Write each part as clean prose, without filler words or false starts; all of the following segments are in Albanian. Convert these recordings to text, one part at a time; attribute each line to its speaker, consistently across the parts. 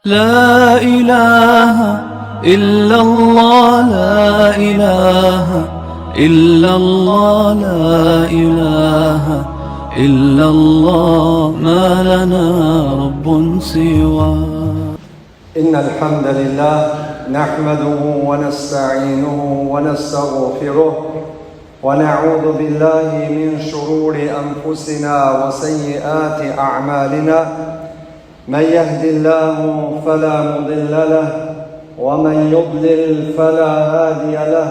Speaker 1: La ilaha illa Allah la ilaha illa Allah la ilaha illa Allah ma lana rabbun siwa
Speaker 2: إن الحمد لله نحمده ونستعينه ونستغفره ونعوذ بالله من شرور أنفسنا وسيئات أعمالنا من يهد الله فلا مضل له ومن يضلل فلا هادي له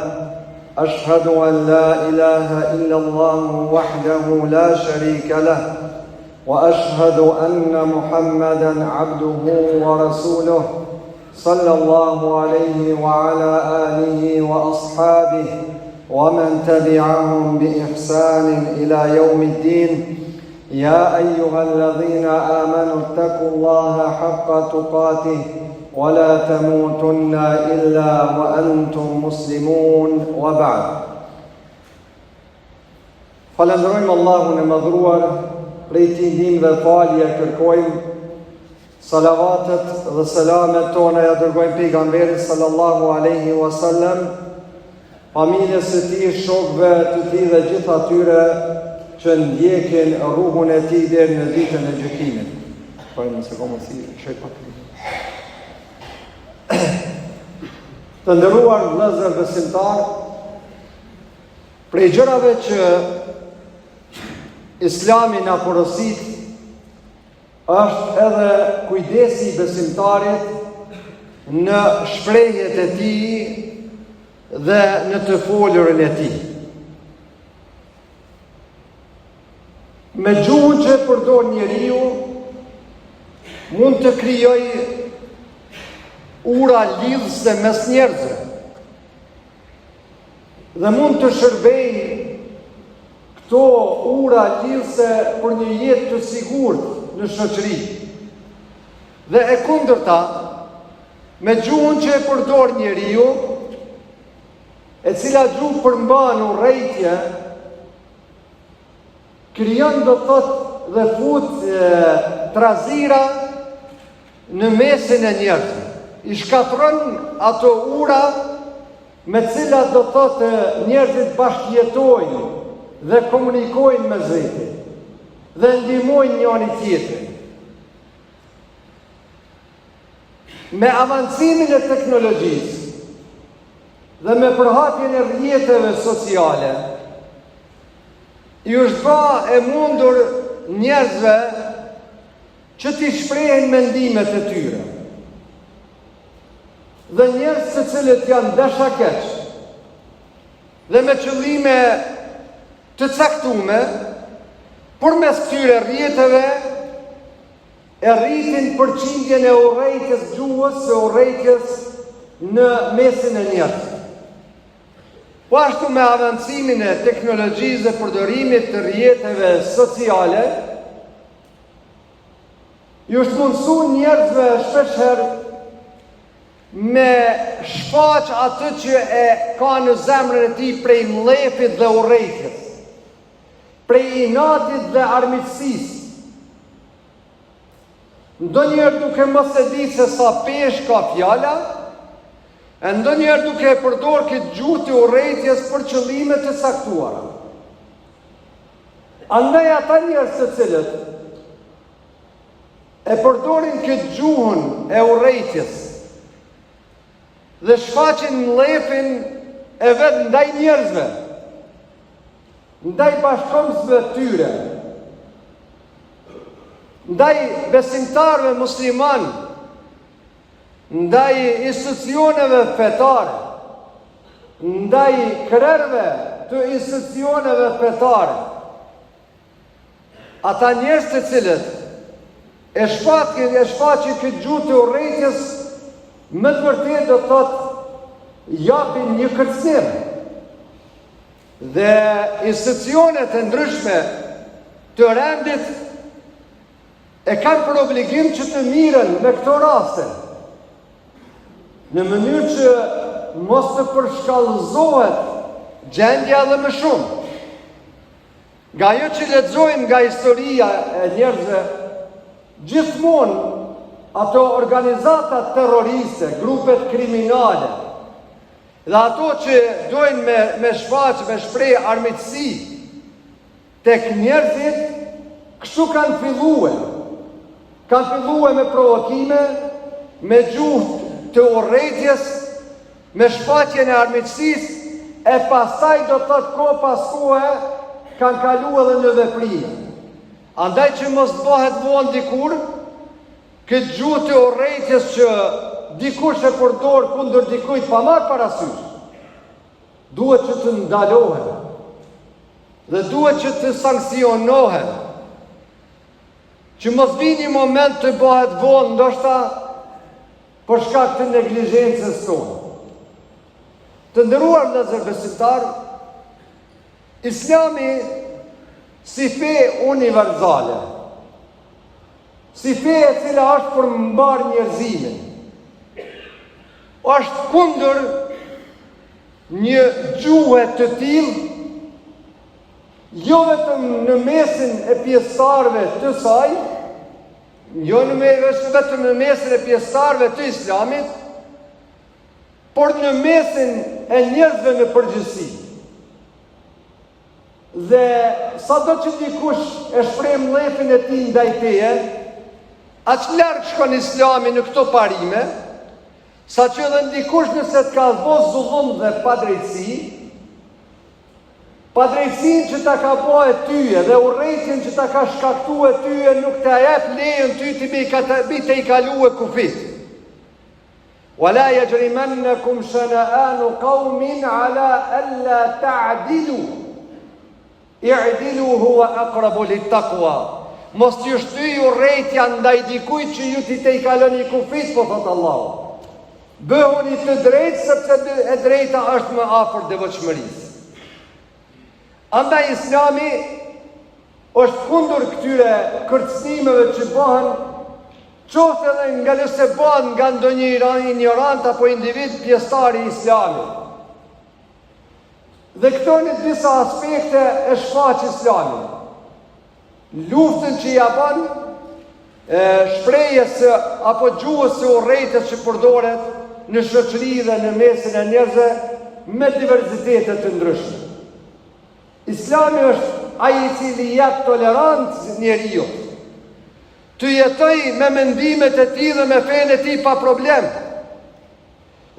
Speaker 2: أشهد أن لا إله إلا الله وحده لا شريك له وأشهد أن محمدا عبده ورسوله صلى الله عليه وعلى آله وأصحابه ومن تبعهم بإحسان إلى يوم الدين يا أيها الذين آمنوا اتقوا الله حق تقاته ولا تموتن إلا وأنتم مسلمون وبعد Falënderojmë Allahun e Madhëruar, prej tij ndihmë dhe falje kërkojmë, salavatet dhe selamet tona ia dërgojmë pejgamberit sallallahu alaihi wasallam, familjes së tij, shokëve të tij dhe gjithë atyre që ndjekin rrugën e tij deri në ditën e gjykimit. Po nëse ka mundësi, shoj pak. Të nderuar vëllezër besimtarë, Prej gjërave që Islami na porosit është edhe kujdesi i besimtarit në shprehjet e tij dhe në të folurën e tij. Me gjuhën që e përdor njeriu, mund të krijojë ura lidhëse mes njerëzve. Dhe mund të shërbejnë këto ura lidhëse për një jetë të sigurt në shoqëri. Dhe e kundërta, me gjuhën që e përdor njeriu, e cila gjuhë përmban urrejtje, krijon do të thotë dhe fut trazira në mesin e njerëzve. I shkatërron ato ura me të cilat do të thotë njerëzit bashkëjetojnë dhe komunikojnë mes veti dhe ndihmojnë njëri tjetrin. Me avancimin e teknologjisë dhe me përhapjen e rrjeteve sociale, i është ba e mundur njerëzve që t'i shprehin mendimet e tyre. Dhe njerëz të cilët janë dashakeq dhe me qëllime të caktume, përmes këtyre rrjeteve e rritin përqindjen e urrejtjes gjuhës së urrejtjes në mesin e njerëzve. Po ashtu me avancimin e teknologjisë dhe përdorimit të rrjeteve sociale, Ju është mundësu njerëzve shpeshherë me shfaq atë që e ka në zemrën e tij prej mllefit dhe urrejtjes, prej inatit dhe armiqësisë. Ndonjëherë duke mos e ditë se sa peshë ka fjala, e ndonjëherë duke e përdor këtë gjuhë të urrejtjes për qëllime të caktuara. Andaj ata njerëz të cilët e përdorin këtë gjuhën e urrejtjes dhe shfaqin mllefin e vet ndaj njerëzve, ndaj bashkëkombësve të tyre, ndaj besimtarëve muslimanë, ndaj institucioneve fetare, ndaj krerëve të institucioneve fetare, ata njerëz të cilët e shfaqin e shfaqin këtë gjuhë të urrejtjes, me të vërtetë do të thotë japin një kërcënim. Dhe institucionet e ndryshme të rendit E kanë për obligim që të mirren me këto raste, në mënyrë që mos të përshkallëzohet gjendja edhe më shumë. Nga ajo që lexojmë nga historia e njerëzve, gjithmonë. Ato organizatat terroriste, grupet kriminale, dhe ato që dojnë me, me shfaq, me shpreh armiqësi, tek njerëzit, kështu kanë fillue. Kanë fillue me provokime, me gjuhë të urrejtjes, me shfaqjen e armiqësisë, e pastaj do të thotë kohë pas kohe, kanë kalu edhe në veprime. Andaj që mos të bëhet vonë dikur, këtë gjuhë të urrejtjes që dikush e përdor kundër dikujt pa marrë parasysh, duhet që të ndalohen dhe duhet që të sanksionohen, që mos vijë një moment të bëhet vonë ndoshta për shkak të neglizhencës tonë. Të nderuar vëllezër besimtarë, Islami si fe universale, si fe e cila është për mbarë njerëzimin, është kundër një gjuhe të tillë, jo vetëm në mesin e pjesëtarëve të saj, jo në me, vetëm në mesin e pjesëtarëve të islamit, por në mesin e njerëzve në përgjithësi. Dhe sado që dikush e shpreh mllefin e tij ndaj teje, aq larg shkon Islami në këto parime, saqë edhe dikush nëse të ka bo zullum dhe padrejtësi, padrejtësinë që ta ka bo tyje dhe urrejtjen që ta ka shkaktue tyje nuk ta jep lejen ty ti me i tejkalue kufijtë. Wala yajrimannakum shana'anu qaumin ala alla ta'dilu. I'dilu huwa aqrabu lit-taqwa. Mos t'ju shtyj urrejtja ndaj dikujt që ju t'i tejkaloni kufijtë, po thotë Allahu. Bëhuni të drejtë sepse e drejta është më afër devotshmërisë. Andaj Islami është kundër këtyre kërcënimeve që bëhen qoftë edhe nga nëse bëhen nga ndonjë injorant apo individ pjesëtar i Islamit. Dhe këto në disa aspekte e shfaq Islami. Luftën që ia bën shprehjes apo gjuhës së urrejtjes që përdoret në shoqëri dhe në mesin e njerëzve me diversitete të ndryshme. Islami është ai i cili i jep tolerancë njeriut. Të jetojë me mendimet e tij dhe me fenë e tij pa problem.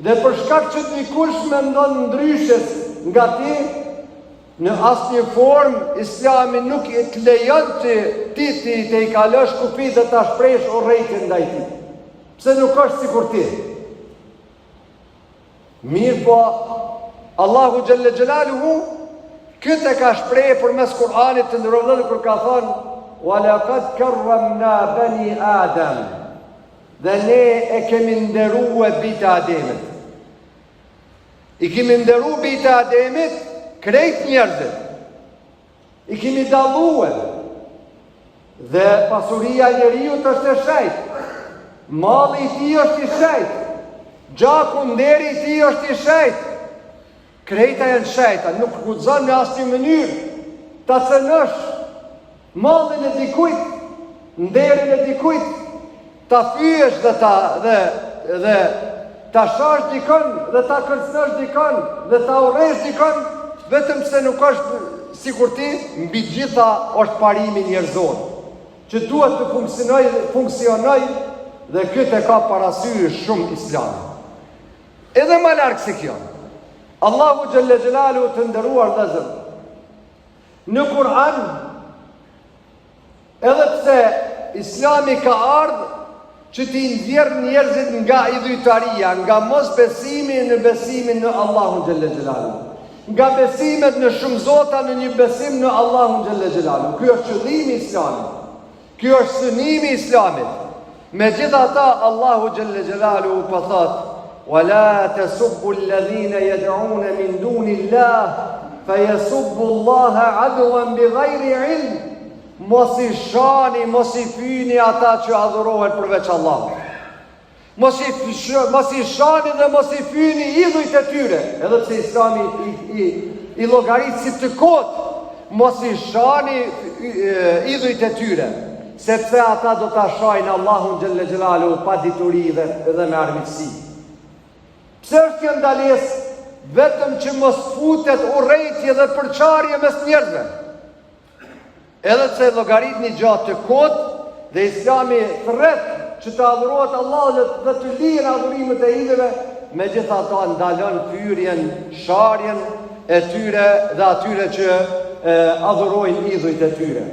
Speaker 2: Dhe për shkak që dikush mendon ndryshe nga ti, në asnjë formë Islami nuk i të lejon ty ti t'i tejkalosh kufijtë dhe ta shprehësh urrejtjen ndaj tij. Pse nuk është sikur ti? Mirëpo, Allahu Xhelle Xhelaluhu, këtë e ka shpreh përmes Kur'anit të nderuar vëllezër kur ka thonë, Wa lekad kerremna beni Adem, dhe ne e kemi nderue bijtë e Ademit. I kemi nderu bijtë e Ademit, krejt njerëzit. I kemi dallue. Dhe pasuria e njeriut është e shejtë. Malli i tij është i shejtë. Gjaku nderi i tij është i shejtë. Krejta janë shejta, nuk guxon në asnjë mënyrë ta cenosh mallin e dikujt, nderin e dikujt, Ta fyesh dhe ta dhe dhe ta shash dikon dhe ta kërcënosh dikon dhe ta urresh dikon vetëm pse nuk është sikur ti, mbi të gjitha është parimi njerëzor që duhet të funksionojë funksionojë dhe këtë e ka parasysh shumë Islami. Edhe ma larg se kjo. Allahu xhelle xhelaluhu të nderuar vëllezër. Në Kur'an Edhe pse Islami ka ardhë që t'i nxjerrë njerëzit nga idhujtaria, nga mosbesimi në besimin në Allahun xhelle xhelaluhu. Nga besimet në shumë zota në një besim në Allahun xhelle xhelaluhu. Ky është qëllimi i Islamit. Ky është synimi i Islamit. Megjithatë Allahu xhelle xhelaluhu po thotë: "Wa la tasubbu alladhina yad'un min duni Allah fa yasubbu Allaha adwan bighayri ilm." Mos i shani, mos i fyni ata që adhurohen përveç Allahut. Mos i, mos i shani dhe mos i fyni idhujt e tyre, edhe pse Islami i, i, i llogarit si të kotë, mos i shani idhujt e tyre. sepse ata do ta shajnë Allahun xhelle xhelaluhu pa dituri dhe, dhe me armiqësi. Pse është kjo ndalesë? Vetëm që mos futet urrejtje dhe përçarje mes njerëzve. Edhe pse llogarit një gja të kotë dhe Islami thërret që të adhurohet Allahu dhe të lihen adhurimet e idhujve, megjithatë ndalon fyrjen, sharjen e tyre dhe atyre që e, adhurojnë idhujt e tyre.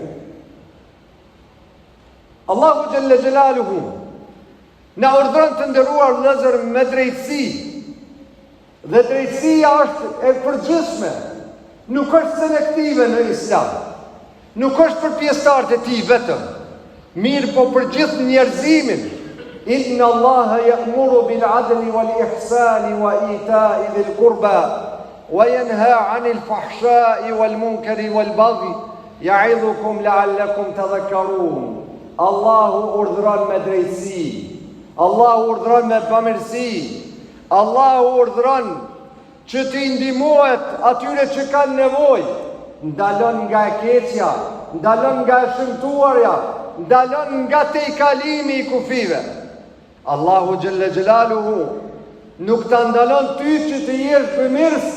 Speaker 2: Allahu xhelle xhelaluhu na urdhëron të nderuar vëllezër me drejtësi Dhe drejtësia është e përgjithshme, nuk është selektive në Islam. Nuk është për pjesëtarët e tij vetëm, mirëpo për gjithë njerëzimin. Inna Allaha ya'muru bil 'adli wal ihsani wa ita'i dhil qurba wa yanha 'anil fahsha'i wal munkari wal baghi ya'idhukum la'allakum tadhakkarun. Allahu urdhëron me drejtësi. Allahu urdhëron me bamirësi. Allahu urdhëron që t'i ndihmohet atyre që kanë nevojë, ndalon nga e keqja, ndalon nga e shëmtuarja, ndalon nga tejkalimi i kufijve. Allahu xhelle xhelaluhu nuk ta ndalon ty që të jesh bëmirës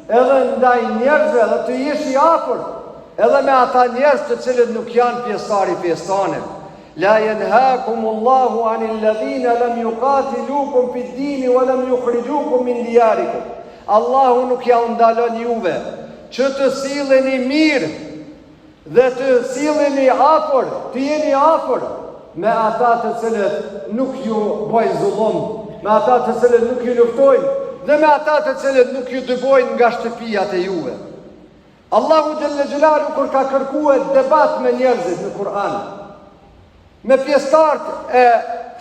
Speaker 2: edhe ndaj njerëzve dhe të jesh i afërt edhe me ata njerëz të cilët nuk janë pjesëtar i fesë tane. La yanhaakum Allahu anil ladhina lam yuqatilukum fid din wa lam yukhrijukum min diyarikum. Allahu nuk jau ndalon juve që të silleni mirë dhe të silleni afër, të jeni afër me ata të cilët nuk ju bëjnë zullum, me ata të cilët nuk ju luftojnë dhe me ata të cilët nuk ju dëbojnë nga shtëpiat e juve. Allahu xhelle xhelaluhu kur ka kërkue debat me njerëzit në Kur'an, me pjesëtarët e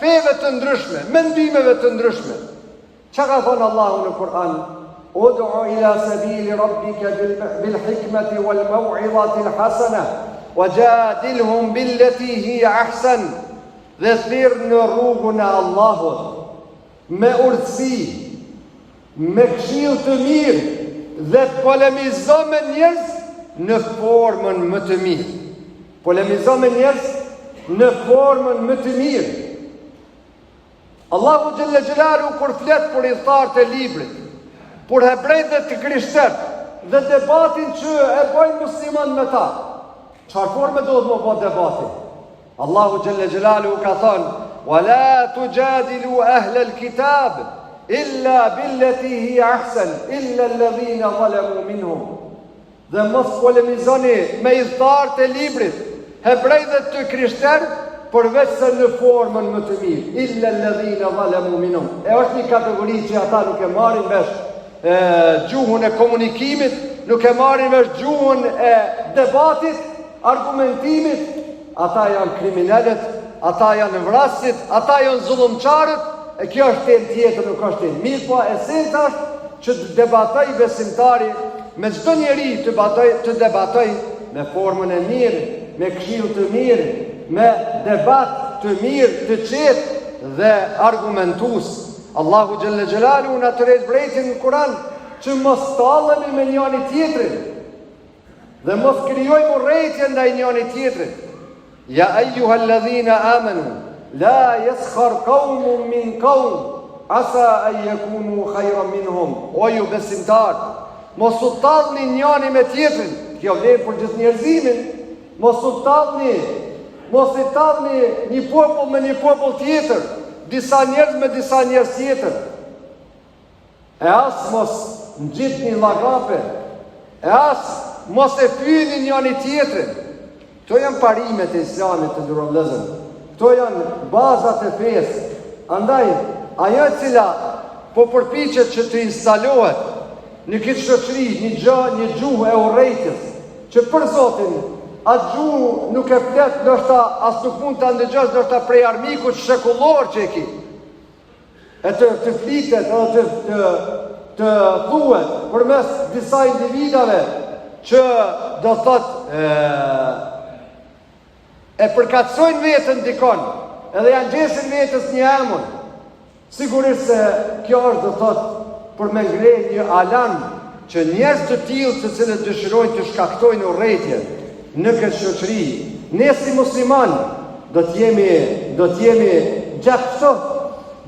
Speaker 2: feve të ndryshme, mendimeve të ndryshme. Çka ka thonë Allahu në Kur'an? Ud'u ila sabili rabbika bil hikmati wal mau'izati al hasana wa jadilhum billati hiya ahsan. Dhe thirr në rrugën e Allahut me urtësi Me këshillë të mirë dhe polemizo me njerëz në formën më të mirë. Polemizo me njerëz në formën më të mirë. Allahu xhelle xhelaluhu kur flet për ithtarët e librit, për hebrejt dhe të krishterët dhe debatin që e bojnë muslimanët me ta. Çfarë forme duhet me bo debati? Allahu xhelle xhelaluhu ka thënë: "Wa la tujadilu ahla al-kitab illa billati hiya ahsan illa alladhina zalamu minhum." Dhe mos polemizoni me ithtarët e librit, hebrej dhe të krishterë, përveç se në formën më të mirë, illa alladhina zalamu minhum. E është një kategori që ata nuk e marrin vesh e, gjuhën e komunikimit, nuk e marrin vesh gjuhën e debatit, argumentimit, ata janë kriminelët, ata janë vrasësit, ata janë zullumqarët, e kjo është temë tjetër, nuk është temë. Mirëpo, esenca është që të debatojë besimtari me çdo njeri të batoj, të debatojë me formën e mirë, me këshillë të mirë, me debat të mirë, të qetë dhe argumentues. Allahu xhelle xhelaluhu na tërheq vërejtjen në Kur'an që mos tallemi me njani tjetrin dhe mos krijojmë urrejtje ndaj njani tjetrit. Ja ejuha alladhina amanu la yaskhar qaumun min qaum asa an yakunu khayran minhum. O ju besimtar, mos u tallni njani me tjetrin. Kjo vlen për gjithë njerëzimin. Mos u tallni, mos i tallni një popull me një popull tjetër, disa njerëz me disa njerëz tjetër. E as mos ngjitni llagape, e as mos e fyni njani tjetrin. Këto janë parimet e Islamit të nderuar vëllezër. Këto janë bazat e fesë. Andaj, ajo e cila po përpiqet që të instalohet në këtë shoqëri, një gjë, një gjuhë e urrejtjes, që për Zotin, atë gjuhë nuk e flet, ndoshta as nuk mund ta ndëgjosh ndoshta prej armikut shekullor që e ki. E të, të flitet edhe të, të, të thuhet përmes disa individave që do thot e, e përkatësojnë veten dikon edhe ja ngjesin vetes një emër. Sigurisht se kjo është do thot për me ngre një alarm që njerëz të tillë të cilët dëshirojnë të shkaktojnë urrejtje në këtë shoqëri, ne si musliman. Do të jemi, do të jemi gjakftohtë,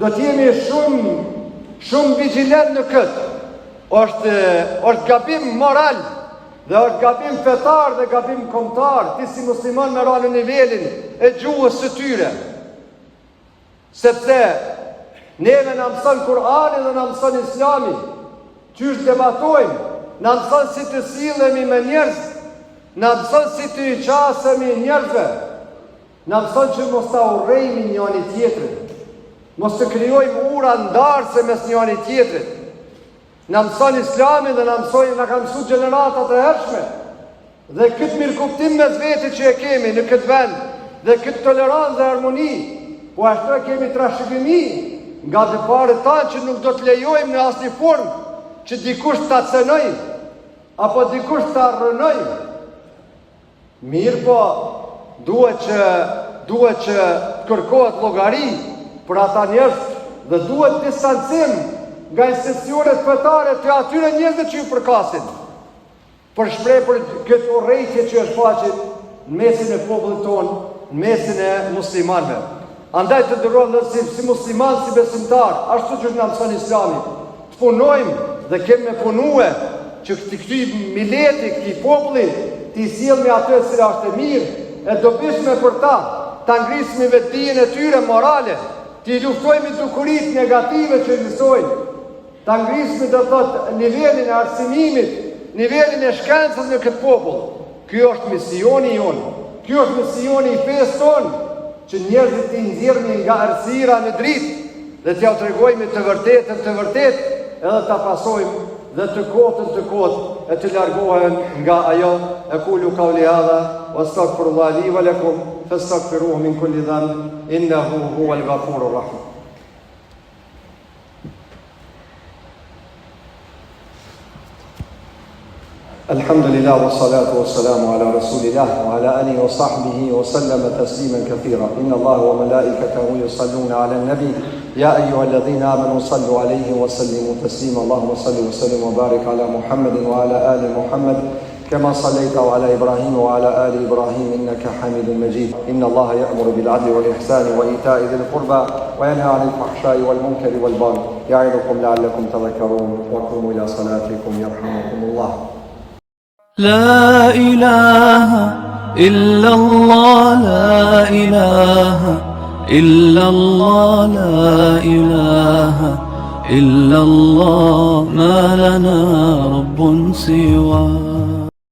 Speaker 2: do të jemi shumë, shumë vigjilent në këtë. Është, është gabim moral dhe është gabim fetar dhe gabim kombëtar, ti si musliman me ra në nivelin e gjuhës së tyre. Sepse neve na mëson Kur'ani dhe na mëson Islami, qysh debatojmë, na mëson si të sillemi me njerëz, na mëson si t'i qasemi njerëzve, na mëson që mos ta urrejmë njani tjetrin, mos të krijojmë ura ndarëse mes njani tjetrit. Na mëson Islami dhe na mësojnë, na kanë mësu gjeneratat e hershme. Dhe këtë mirëkuptim mes veti që e kemi në këtë vend dhe këtë tolerancë dhe harmoni, po ashtu e kemi trashëgimi nga të parët tanë që nuk do të lejojmë në asnjë formë që dikush ta cenojë apo dikush ta rrënojë. Mirëpo, duhet që duhet që të kërkohet llogari për ata njerëz dhe duhet distancim nga institucionet fetare të atyre njerëzve që ju përkasin. Për shpreh për këtë urrejtje që është shfaqur në mesin e popullit tonë, në mesin e muslimanëve. Andaj të nderuar si, si musliman, si besimtar, ashtu qysh na mëson islami, të punojmë dhe kemi me punue që këti këtij mileti, këtij populli, t'i sjellmi atë e cila është e mirë, e dobishme për ta, ta ngrismi vetëdijen e tyre morale, t'i luftojmi dukuritë negative që ekzistojnë, Ta ngrismi do të thotë nivelin e arsimimit, nivelin e shkencës në këtë popull. Ky është misioni jonë. Ky është misioni i fesë tonë, që njerëzit t'i nxjerrmi nga errësira në dritë dhe t'jau tregojmë të vërtetën të vërtetë, edhe ta pasojmë dhe të kotën të kotë e të largohen nga ajo ekulu kauli hadha wa astaghfirullah li wa lakum fastaghfiruhu min kulli dhanb innahu huwal ghafurur rahim. الحمد لله والصلاة والسلام على رسول الله وعلى آله وصحبه وسلم تسليما كثيرا إن الله وملائكته يصلون على النبي يا أيها الذين آمنوا صلوا عليه وسلموا تسليما اللهم صل وسلم وبارك على محمد وعلى آل محمد كما صليت على إبراهيم وعلى آل إبراهيم إنك حميد مجيد إن الله يأمر بالعدل والإحسان وإيتاء ذي القربى وينهى عن الفحشاء والمنكر والبغي يعظكم لعلكم تذكرون وقوموا إلى صلاتكم يرحمكم الله
Speaker 1: لا إله إلا الله لا إله إلا الله لا إله إلا الله ما لنا رب سواه.